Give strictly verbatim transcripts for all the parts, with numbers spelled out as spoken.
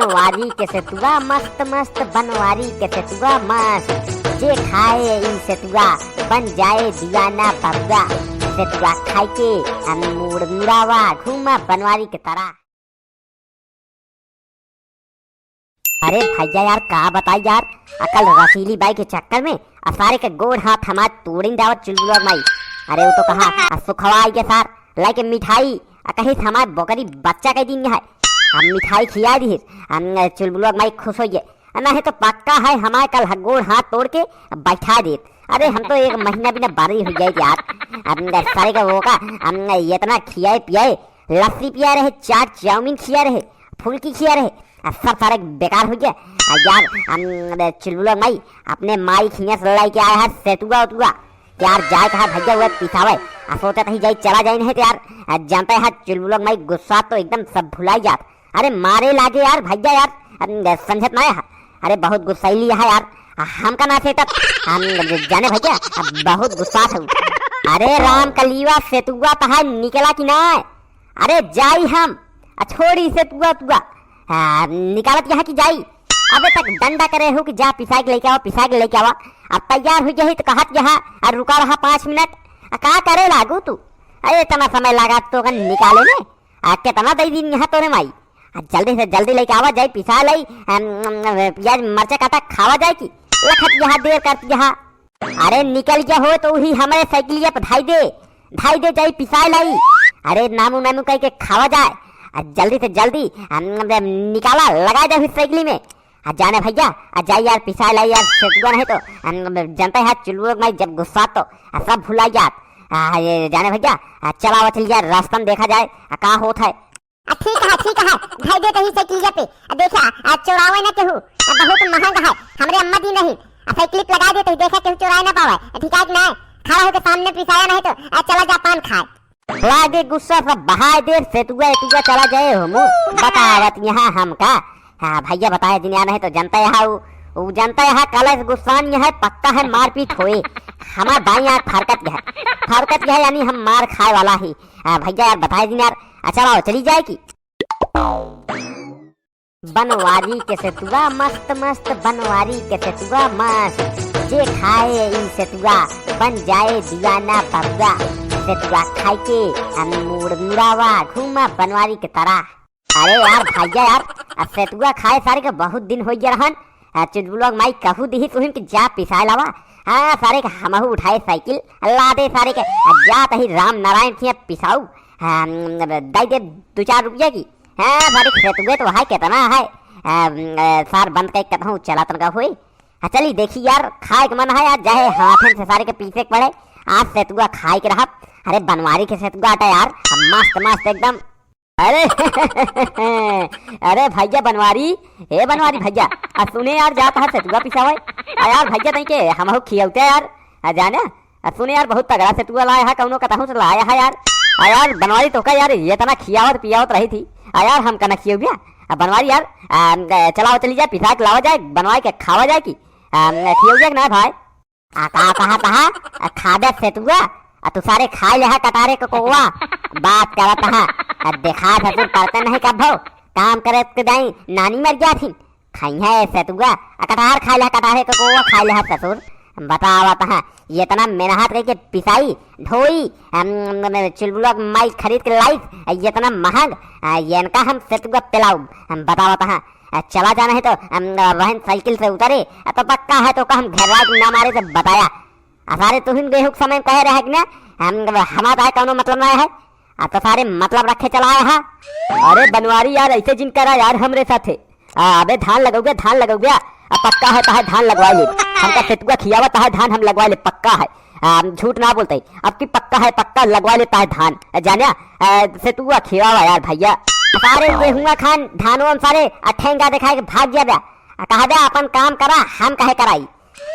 बनवारी के सेतुआ मस्त मस्त, बनवारी के सेतुआ मस्त। जे खाए ई सेतुआ, बन जाए दीवाना बबुआ। सेतुआ खाए के हम मूड़ मुड़ावा, घूमा बनवारी के तरह। अरे भैया यार, का बताई यार, अकल रसीली बाई के चक्कर में आ सारे के गोड़ हाथ हमार तोड़िन जावत चुलबुलवा माई। अरे वो तो कहा, आ सुखवा आई के सार, लाइके मिठाई, आ कहिस हमार बकरी बच्चा के दिन है, हम मिठाई खिया दिहिस, हम चुलबुलवा माई खुश होइए, आ नहीं तो पक्का है हमार कल ह-, गोड़ हाथ तोड़ के बैठा देत। अरे हम तो एक महीना बिना बारी हो जाए यार, हम सारे का वो का, हम इतना खियाए पियाए, लस्सी पिया रहे, चाट चाउमीन खिया रहे, फुल्की खिया रहे, आ सब सारे बेकार हो गया। आ यार, हम, अबे चुलबुलवा माई, अपने माई खिया से लड़ाई के आया है सेतुआ उतुआ। यार जाए कहा भैया हुआ पिसावे, आ सोचत ही जाई चला जाए नहीं तो यार, आ जानता है चुलबुलवा माई गुस्सा तो एकदम सब भुलाई जात। अरे मारे लागे यार भैया यार, अरे समझत ना है। अरे बहुत गुस्सैली है यार, हमका ना सेटत। हम जाने भैया, अब बहुत गुस्सा था। अरे राम कलीवा सेतुआ तहार निकला कि ना? अरे जाई हम, आ छोड़ी सेतुआ तुआ। आ, निकालत यहाँ की जाई। अबे तक डंडा करे हो कि जा पिसाई के लेके आवा, पिसाई के लेके आवा। अब तैयार हो जाही तो कहत यहाँ, आ रुका रहा पाँच मिनट। आ का करे लागू तू? अरे इतना समय लगा तो कन निकाले में। आ केतना दई दिन यहाँ तोरे माई। आ जल्दी से जल्दी लेके आवा जाई, पिसा लाई, अम, अम, प्याज मरचा काटा खावा जाए की। लखत यहाँ देर करत यहाँ। अरे निकल गया हो तो वही हमारे साइकिलिया पे धाई दे, धाई दे जाई पिसाए लाई। अरे नामू नामू कह के खावा जाए। आ जल्दी से जल्दी, अम, अम, निकाला, लगा दे वही साइकिल में। आ जाने भैया, आ जाई यार पिसाए लाई यार, सेतुआ नहीं तो, अम, जनता है चुलबुल माई जब गुस्सा तो, आ सब भुला जात। आ, ये जाने भैया, आ, चला वचल यार, रास्ता में देखा जाए, आ, का होत है। आ, ठीक है, ठीक है, धर दे तही साइकिलिया पे। आ, देखा, आ, चोरावे ना केहू, आ, बहुत महंग है, हमरे अम्मा दी नहीं। आ, साइकिल पे लगा दे तही, देखा केहू चोराए ना पावे। आ, ठीक है कि नहीं? खड़ा होके सामने पिसाया नहीं तो, आ, चला जा पान खाए। लागे गुस्सा सब बहाए दे, सेतुआ एतुआ चला जाए हो मुँह। बतावत यहाँ हमका। हाँ, भैया बताए दिन यार नहीं तो जनता यहाँ उ, उ जनता यहाँ कलश गुस्सान यहाँ पक्का है मारपीट होए। हमार दाई आँख फरकत गया, फरकत गया यानी हम मार खाए वाला ही। हाँ, भैया यार बताए दिन यार, अच्छा रहो, चली जाए की। बनवारी के सेतुआ मस्त मस्त, बनवारी के सेतुआ मस्त। जे खाए ई सेतुआ, बन जाए दीवाना बबुआ। सेतुआ खाए के हम मूड़ मुड़ावा, घूमा बनवारी के तरह। अरे यार भैया यार, आ सेतुआ खाए सारे के बहुत दिन हो गया रहन। आ चुलबुलवा माई कहू दिही तुहिन कि जा पिसाए लावा। हाँ सारे के हमहू उठाए साइकिल, लादे सारे के, आ जात ही राम नारायण थिया पिसाऊ। हाँ, दई दे दो चार रुपया की। हाँ, बड़ी सेतुए तो है, कितना है? आ, आ, सार बंद कई कतहूँ चला तनका होई। हाँ, चली देखी यार, खाए के मन है यार, चाहे हाथन से सारे के पीसे के पड़े, आज सेतुआ खाए के रहब। अरे बनवारी के सेतुआ आटा यार, अब मस्त मस्त एकदम। अरे अरे भैया बनवारी, ए बनवारी भैया, आ सुने यार, जात है सेतुआ पिसावे। आ यार भैया, तई के हमहू खियौते यार, आ जाना। आ सुने यार, बहुत तगड़ा सेतुआ लाया है, कौनो कतहूँ से लाया है यार। आ यार बनवारी, तोका यार ये तना खियावत पियावत रही थी, आ यार हमका ना खियौबिया। आ बनवारी यार, आ, चलाओ चली जाए, पिसा के लावा जाए, बनवाई के खावा जाए की, आ, खियौबिया कि ना भाई? आ का कहा तहा? आ खाबे सेतुआ, आ तू सारे खाए लेहा कटारे के कोवा। बात करत हा, आ देखा ससुर करते नहीं कब भो, काम करे के दाई नानी मर गया थी। खाई है सेतुआ, आ कटहर खाए लेहा, कटहरे के कोवा खाए लेहा ससुर। बतावत हाँ, ये इतना मेहनत करके पिसाई, ढोई, हम, हम, चुलबुलवा के माई खरीद के लाई, ये इतना महंग, आ, ये इनका हम सेतुआ पिलाऊ, हम बतावत हाँ। आ, चला जाना है तो, हम, वहन साइकिल से उतरे, आ, तो पक्का है तो का हम घर रात ना मारे से बताया। आ, सारे तुहिन गेहूं के समय में कहे रहे कि ना, हम, हमारा तो है कौनो मतलब ना है, आ, तो सारे मतलब रखे चला आया है। अरे बनवारी यार, ऐसे जिन करा यार हमरे साथे। आ, अबे धान लगौगे, धान लगौगे, अब पक्का है तहार धान लगवा ले। हमका सेतुआ खियावा तहार धान हम लगवा ले, पक्का है। आ, झूठ ना बोलते, अब की पक्का है, पक्का लगवा ले तहार धान। आ, जाने, आ, सेतुआ खियावा यार भैया। सारे गेहुआ खान, धानो हम सारे, आ, ठेंगा दिखाए के भाग गया बे। आ, कहा बे अपन काम करा, हम कहे कराई।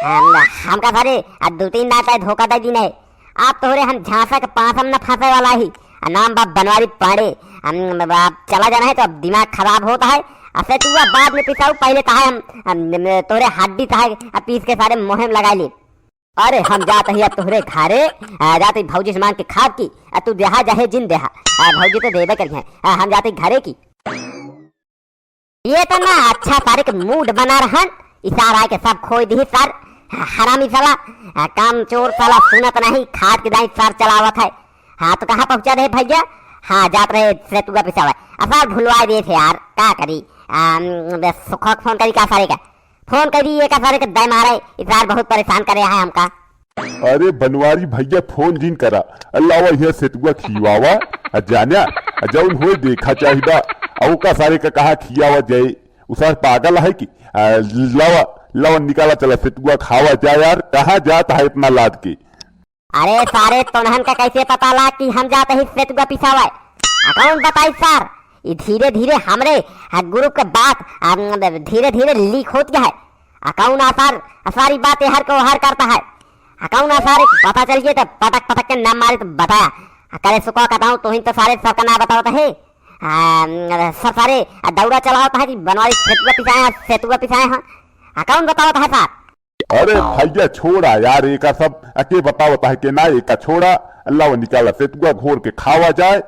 हम, हमका सारे, आ, दो तीन नाता धोखा दे दी नहीं। आप तोहरे हम झांसा के पासा में न फंसे वाला ही। आ नाम बा बनवारी पांडे। हम, अब चला जाना है तो अब दिमाग खराब होता है। आ सेतुआ बाद में पिसाऊ, पहले तहार हम, हम, तोहरे हड्डी तहार, आ पीस के सारे मुंह में लगा ले। अरे हम जात ही अब तोहरे घरे, आ, जात ही भौजी से मांग के खाब की, आ तू देहा जाहे जिन देहा, आ भौजी तो देबे करिहे, आ हम जात ही घरे की। ये तो ना अच्छा सारे के मूड बना रहन, इसार आके सब खोई दिही सर। हरामी साला, आ, काम चोर साला सुनत नहीं, खाद के दाई सर चलावत है। हाँ, तो कहाँ पहुँचा रहे भैया? हाँ, जात रहे सेतुआ पिसावे। आ, सर भुलवा दिए थे यार, का करी? आ, बस सुखवा के फोन करी का सारे का? फोन करी ये का सारे के दय मारे, इसार बहुत परेशान करे है हमका। अरे बनवारी भैया, फोन जिन करा, अल्लावा यह सेतुआ खियावा, आ जान्या, आ जौन होए देखा चाहिदा, आ ओका सारे का कहा खियावा जाए, उ सार पागल है कि? आ, लावा, लावा निकाला चला सेतुआ खावा जाए यार, कहाँ जात है इतना लाद के? अरे सारे तोनहन का कैसे पता ला कि हम जात ही सेतुआ पिसावे? आ कौन बताई सर, ई धीरे धीरे हमरे, आ, ग्रुप के बात, आ, धीरे धीरे लीक होत गया है। आ कौन आसार, आ सारी बात एहर को ओहर करता है। आ कौन आसार पता चल गया तो पटक पटक के नाम मारे तो बताया। आ करे सुखवा कहता हूँ, तुहिन तो सारे सबका ना बतावत है। आ, सब सारे, आ, दौरा चलावत है कि बनवारी सेतुआ पिसाए हैं, सेतुआ पिसाए हैं। आ कौन बतावत है सर? अरे भैया छोड़ा यार, एका सब अके बतावत है के ना, एका छोड़ा। अल्लाह निकाला सेतुआ घोर के खावा जाए।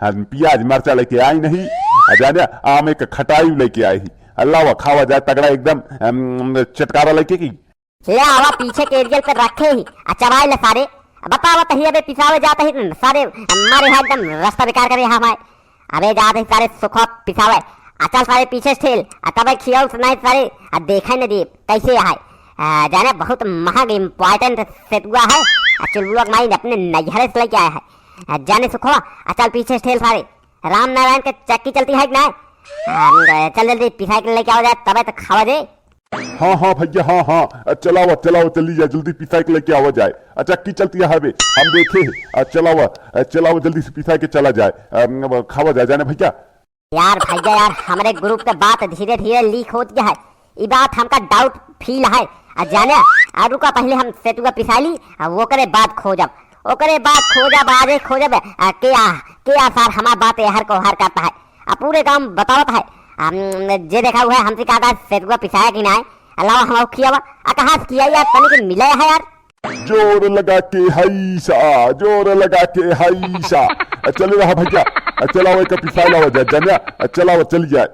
हम प्याज मरचा लेके आई नहीं, आ जाने आम एक खटाई लेके आई ही। अल्लाह खावा जाए तगड़ा एकदम, अम, चटकारा लेके की। ले आवा पीछे के एरियल पे रखे ही, आ चबाई ले सारे। बतावत ही अबे पिसावे जात ही सारे, मारे है एकदम रास्ता बेकार करे हमारे। अबे जात ही सारे सुखवा पिसावे। आ चल सारे पीछे से ठेल, आ तबे खियाऊ सुनाई सारे, आ देखे न दे कैसे है। आ, जाने बहुत महंग important सेतुआ है, आ चुलबुआ के माई अपने नैहरे से लेके आया है। आ, जाने सुखवा, आ चल पीछे से ठेल सारे। राम नारायण के चक्की चलती है कि ना? आ, चल जल्दी पिसाई के लेके आवा जाए, तबे तो खावा जाए। हाँ, हाँ भैया, हाँ, हाँ, अ, चलावा, चलावा, चली जा, जल्दी पिसाई के लेके आवा जाए। अ, चक्की चलती है हवे, हम देखे हैं। अ, चलावा, अ, चलावा, जल्दी से पिसाई के चला जाए, अ, अब खावा जाए, जाने भैया। यार भैया यार, हमरे ग्रुप के बात धीरे धीरे लीक होत गया है, ई बात हमका doubt feel है। अ, जाने, अ, रुका, पहले हम सेतुआ पिसा ली, अ, ओकरे बाद खोजब, ओकरे बाद खोजब, आजे खोजब, अ, के आ, के आ सार हमार बात एहर को ओहर करता है। आ पूरे गाँव बतावत है, हम, जे देखा हुआ है हमसे कहा था सेतुआ पिसाया कि ना है, अलावा हम खियावा, आ कहाँ से किया यार, तनी के मिला है यार। जोर लगा के हाई सा, जोर लगा के हाई सा। आ, चले रहा भैया, आ, चलाओ एक पिसाई लावा जा, जान्या, आ, चलाओ, चली जाए।